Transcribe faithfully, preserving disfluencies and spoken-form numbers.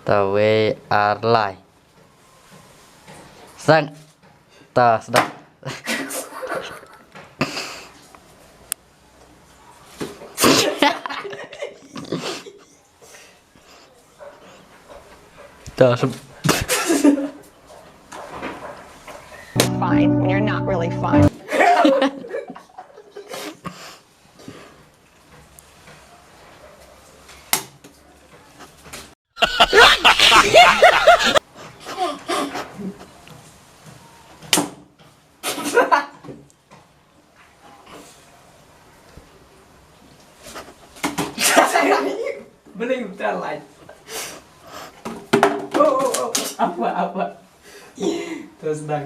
Ta wei ar lai. Sang. Ta sdang. Ta sdang. Fine when you're not really fine. Beli udah lai. Oh, oh, oh. Apa, apa? Terus dah.